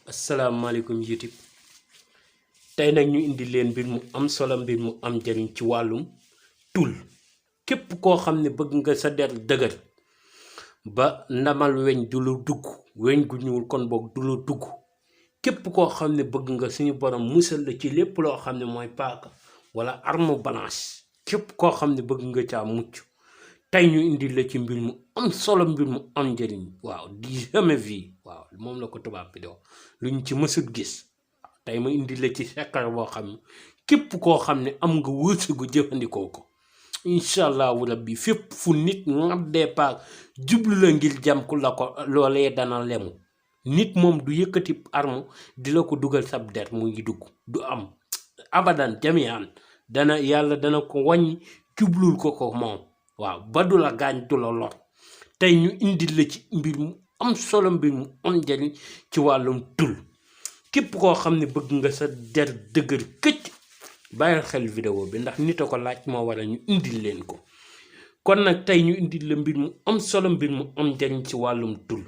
asalaamaaleykum YouTube tey nag ñu indi leen mbir mu am solo mbir mu am njariñ ci wàllum tul képp koo xam ne bëgg nga sa der dëgër ba ndamal weñ du lu dugg weñ gu ñuul kon boog du lu dugg képp koo xam ne bëgg nga suñu borom musal la ci lépp loo xam ne mooy paaka wala arme blanche képp koo xam ne bëgg nga caa mucc tey ñu indi la ci mbir mu am solo mbir mu am njariñ waaw di jamais vu waaw moom la ko tubaab bi di wax luñ ci mësut gis tey ma indi la ci sekkar boo xam ne képp koo xam ne am nga wërsëgu jëfandikoo ko incha allahu rabbi fépp fu nit ngaddee paak jublu la ngir jam ku la ko loolee dana lemu nit moom du yëkkati arme di la ko dugal sab der mu ngi dugg du am abadan jamian dana yàlla dana ko wàññi jublul ko moom waaw ba du la gaañ du la lor tey ñu indi la ci mbir mu am solo mbir mu am njariñ ci wàllum tul képp koo xam ne bëgg nga sa der dëgër këcc bàyyil xel vidéo bi ndax nit a ko laaj moo waral ñu indil leen ko kon nag tey ñu indil la mbir mu am solo mbir mu am njariñ ci wàllum tul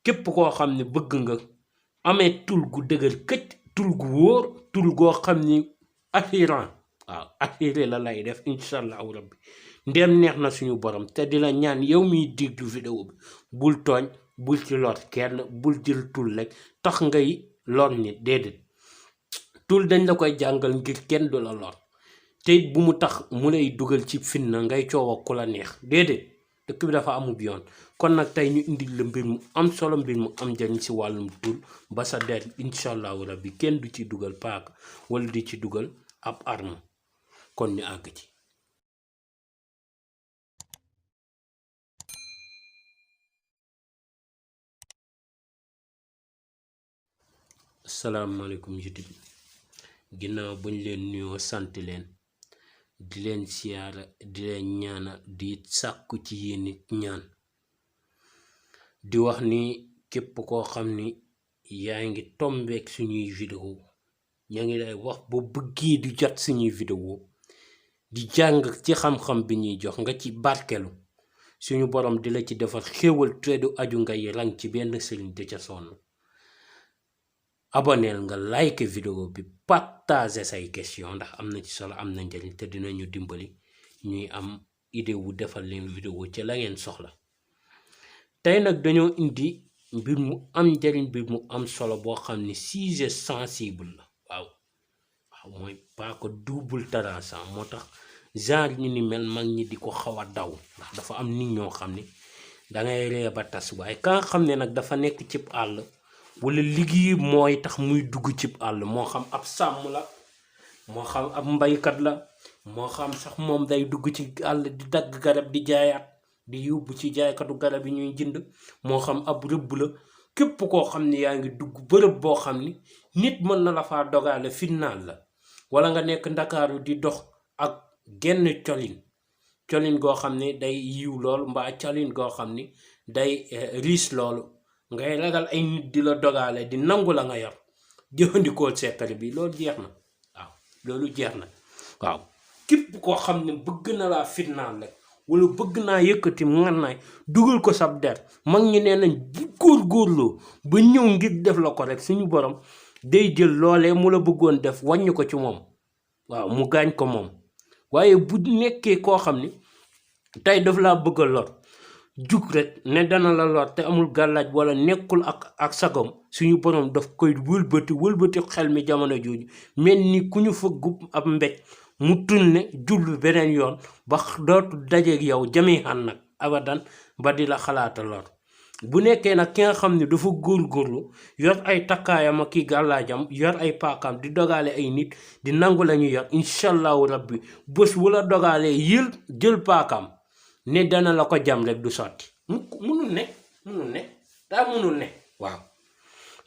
képp koo xam ne bëgg nga amee tul gu dëgër këcc tul gu wóor tul goo xam ni assurant waaw assuré la lay def incha allahu rabbi ndem neex na suñu borom te di la ñaan yow miy déglu vidéo bi bul tooñ bul ci lor kenn bul jël tul rek tax ngay lor nit déedéet tul dañ la koy jàngal ngir kenn du la lor te it bu mu tax mu lay dugal ci fitna ngay coow ak ku la neex déedéet dëkk bi dafa amub yoon kon nag tey ñu indil la mbir mu am solo mbir mu am njariñ ci wàllum tul ba sa der incha allahu rabbi kenn du ci dugal paaka wala di ci dugal ab arme kon ñu àgg ci asalaamaaleykum YouTube ginnaaw buñ leen nuyoo sant leen di leen siyaara di leen ñaana di sàkku ci yéen nit ñaan di wax ni képp koo xam ni yaa ngi tombeek suñuy vidéo ñaa ngi lay wax ba bëggee di jot suñuy vidéo di jàng ci xam-xam bi ñuy jox nga ci barkelu suñu borom di la ci defal xéewal te du aju ngay rang ci benn sëriñ di ca sonn aboneel nga like vidéo bi partager say question ndax am na ci solo am na njariñ te dinañu dimbali ñuy am idée wu defal leen vidéo ci la ngeen soxla tey nag dañoo indi mbir mu am njariñ mbir mu am solo boo xam ni sujet sensible la waaw mooy paaka double tranchant moo tax genre ñu ni mel mag ñi di ko xaw a daw ndax dafa am nit ñoo xam ni dangay ree ba tas waaye ka nga xam ne nag dafa nekk cib àll wala liggéey mooy tax muy dugg cib àll moo xam ab sàmm la moo xam ab mbaykat la moo xam sax moom day dugg ci àll di dagg garab di jaayaat di yóbbu ci jaaykatu garab yi ñuy jënd moo xam ab rëbb la képp koo xam ne yaa ngi dugg bërëb boo xam ni nit mën na la faa dogaale finnaal la wala nga nekk ndakaaru di dox ak genn colin goo xam ne day yiw lool mbaa colin goo xam ni day riis loolu ngay ragal ay nit di la dogaale di nangu la nga yor jëfandikoo sekkari bi loolu jeex na waaw loolu jeex na waaw képp koo xam ne bëgg na laa fitnaal rek wala bëgg naa yëkkati man naay dugal ko sab der mag ñi nee nañ bu góorgóorloo ba ñëw ngir def la ko rek suñu borom day jël loolee mu la bëggoon def wàññi ko ci moom waaw mu gaañ ko moom waaye bu nekkee koo xam ni tey daf laa bëgg a lor jug rek ne dana la lor te amul gàllaaj wala nekkul ak sagom suñu borom daf koy wëlbati xel mi jamono jooju mel ni ku ñu fëggub ab mbéj mu tunne jublu beneen yoon ba dootu dajeeg yow jamihan nag abadan ba di la xalaata lor bu nekkee nag ki nga xam ne dafa góorgóorlu yor ay takkaayam ak ki gàllaajam yor ay paakaam di dogaale ay nit di nangu la ñu yor incha allahu rabbi bés wala dogaalee jël paakaam ne dana la ko jam rek du sotti munul ne daa munul ne waaw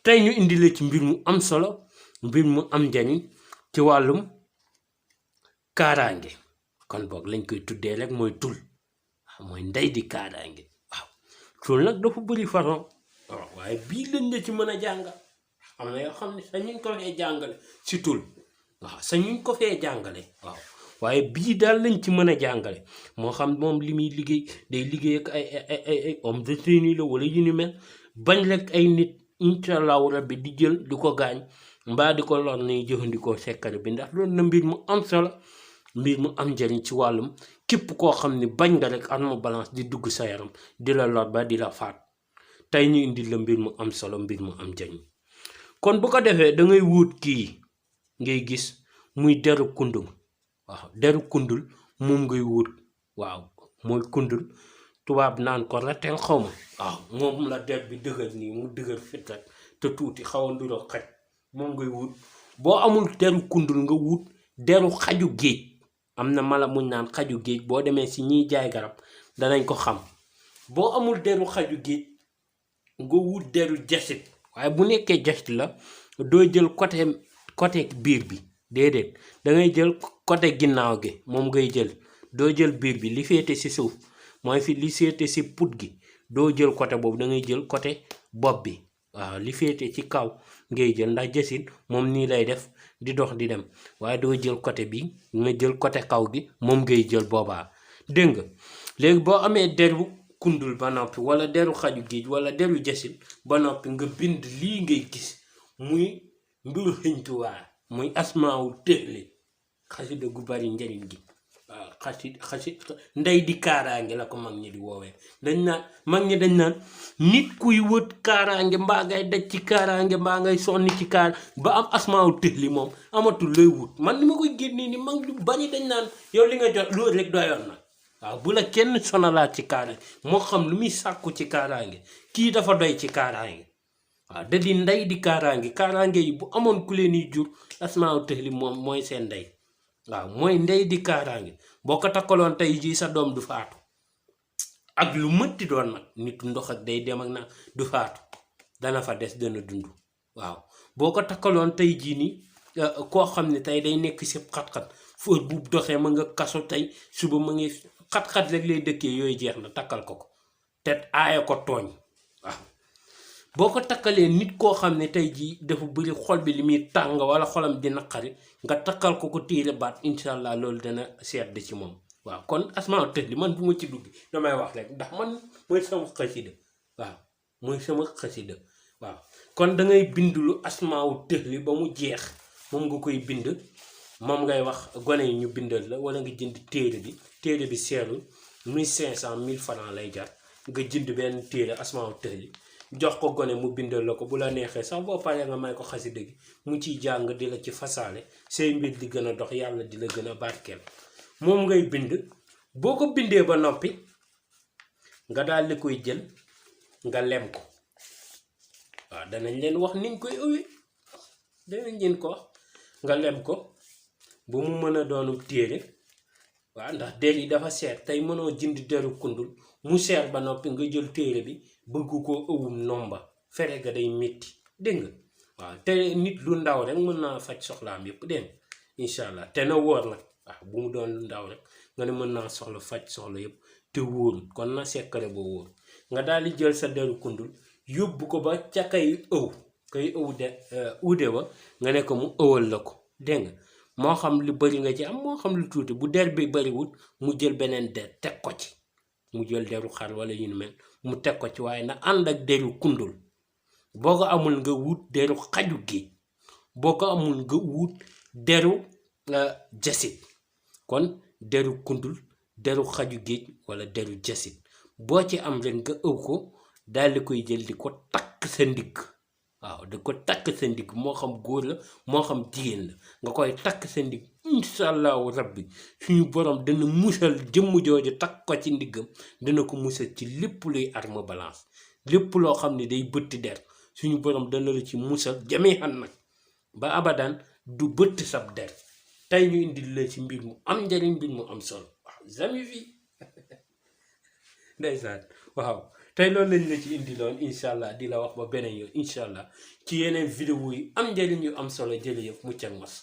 tey ñu indi la ci mbir mu am solo mbir mu am njariñ ci wàllum kaaraange kon boog lañ koy tuddee rek mooy tul mooy ndey di kaaraange waaw tul nag dafa bëri façon waaw waaye bii lañ la ci mën a jàngal am na yoo xam ne sa ñuñ ko fee jàngale si tul waaw sa ñuñ ko fee jàngale waaw waaye bii daal lañ ci mën a jàngale moo xam moom li muy liggéey day liggéey ak ay homme de tenue la wala yu ni mel bañ rek ay nit incha allahu rabbi di jël di ko gaañ mbaa di ko lor ni jëfandikoo secret bi ndax loolu na mbir mu am solo mbir mu am njëriñ ci wàllum képp koo xam ni bañ nga rek arme balance di dugg sa yaram di la lor ba di la faat tey ñu indi la mbir mu am solo mbir mu am njëriñ kon bu ko defee da ngay wut kii ngay gis muy deru kundul waaw deru kundul moom ngay wut waaw mooy kundul tubaab naan ko rateel xawma waaw moom la der bi dëgër nii mu dëgër fit rek te tuuti xaw a nduroo xaj moom ngay wut boo amul deru kundul nga wut deru xaju géej am na mala muñ naan xaju géej boo demee si ñiy jaay garab danañ ko xam boo amul deru xaju géej nga wut deru jasit waaye bu nekkee jasit la doo jël côté biir bi déedéet da ngay jël côté ginnaaw gi moom ngay jël doo jël biir bi li féete si suuf mooy fi li féete si put gi doo jël côté boobu da ngay jël côté bopp bi waaw li féete ci kaw ngay jël ndax jasit moom nii lay def di dox di dem waaye doo jël côté bi nga jël côté kaw gi moom ngay jël boobaa dégg nga léegi boo amee deru kundul ba noppi wala deru xaju géej wala deru jasit ba noppi nga bind lii ngay gis muy mbiru Sëñ Tuubaa muy asmaawul téxli xasida gu bari njëriñ gi waaw xasi ndey di kaaraange la ko mag ñi di woowee dañ naan mag ñi dañ naan nit kuy wët kaaraange mbaa ngay daj ci kaaraange mbaa ngay sonni ci kaar ba am asmaawul téxli moom amatul lay wut man ni ma koy génnee ni mag ñu bari dañ naan yow li nga jot loolu rek doyoon na waaw bu la kenn sonalaat ci kaaraange moo xam lu muy sàkku ci kaaraange kii dafa doy ci kaaraange waaw da di ndey di kaaraange yi bu amoon ku leen yi jur asmaawul téxli moom mooy seen ndey waaw mooy ndey di kaaraange boo ko takkaloon tey jii sa doom du faatu ak lu mëtti doon nag nitu ndox ak day dem ak nag du faatu dana fa des dana dund waaw boo ko takkaloon tey jii ni koo xam ne tey day nekk si xat-xat fóor bu doxee ma nga kaso tey suba ma ngi xat-xat rek lay dëkkee yooyu jeex na takkal ko te aaya ko tooñ waaw boo ko takkalee nit koo xam ne tey jii dafa bëri xol bi li muy tàng wala xolam di naqari nga takkal ko téere baat incha allah loolu dana sedd ci moom waaw kon asmaawul téxli man bu ma ci dugg damay wax rek ndax man mooy sama xasida waaw mooy sama xasida waaw kon da ngay bind lu asmaawul téxli ba mu jeex moom nga koy bind moom ngay wax gone yi ñu bindal la wala nga jënd téere bi seerul 1500 1000 francs lay jar nga jënd benn téere asmaawul téxli jox ko gone mu bindal la ko bu la neexee sax boo paree nga may ko xasida gi mu ciy jàng di la ci fasaale say mbir di gën a dox yàlla di la gën a barkeel moom ngay bind boo ko bindee ba noppi nga daal di koy jël nga lem ko waaw danañ leen wax niñ koy ëwee danañ leen ko wax nga lem ko bu mu mën a doonum téere waaw ndax der yi dafa seer tey mënoo jënd deru kundul mu seer ba noppi nga jël téere bi bëgg koo ëwum nomba fere ga day métti dégg nga waaw te nit lu ndaw rek mën naa faj soxlaam yëpp dégg nga incha allah te na wóor nag waaw bu mu doon lu ndaw rek nga ne mën naa faj soxla yëpp te wóorul kon na sekkare ba wóor nga daal di jël sa deru kundul yóbbu ko ba ca kay ëw de uude ba nga ne ko mu ëwal la ko dégg nga moo xam lu bari nga ci am moo xam lu tuuti bu der bi bariwut mu jël beneen der teg ko ci mu jël deru xar wala yu ni mel mu teg ko ci waaye na ànd ak deru kundul boo ko amul nga wut deru xaju géej boo ko amul nga wut deru jasit kon deru kundul deru xaju géej wala deru jasit boo ci am rek nga ëw ko daal di koy jël di ko takk sa ndigg waaw di ko takk sa ndigg moo xam góor la moo xam jigéen la nga koy takk sa ndigg incha allahu rabbi suñu borom dana musal jëmm jooju takk ko ci ndiggam dana ko musal ci lépp luy arme balance lépp loo xam ne day bëtt der suñu borom dana la ci musal jamee xan nag ba abadan du bëtt sab der tey ñu indil la ci mbir mu am njariñ mbir mu am solo waaw jamais vie ndeysaan waaw tey loolu lañ la ci indi loon incha allah di la wax ba beneen yoon incha allah ci yeneen vidéo yi am njariñ yu am solo jële yëpp mucc ak mos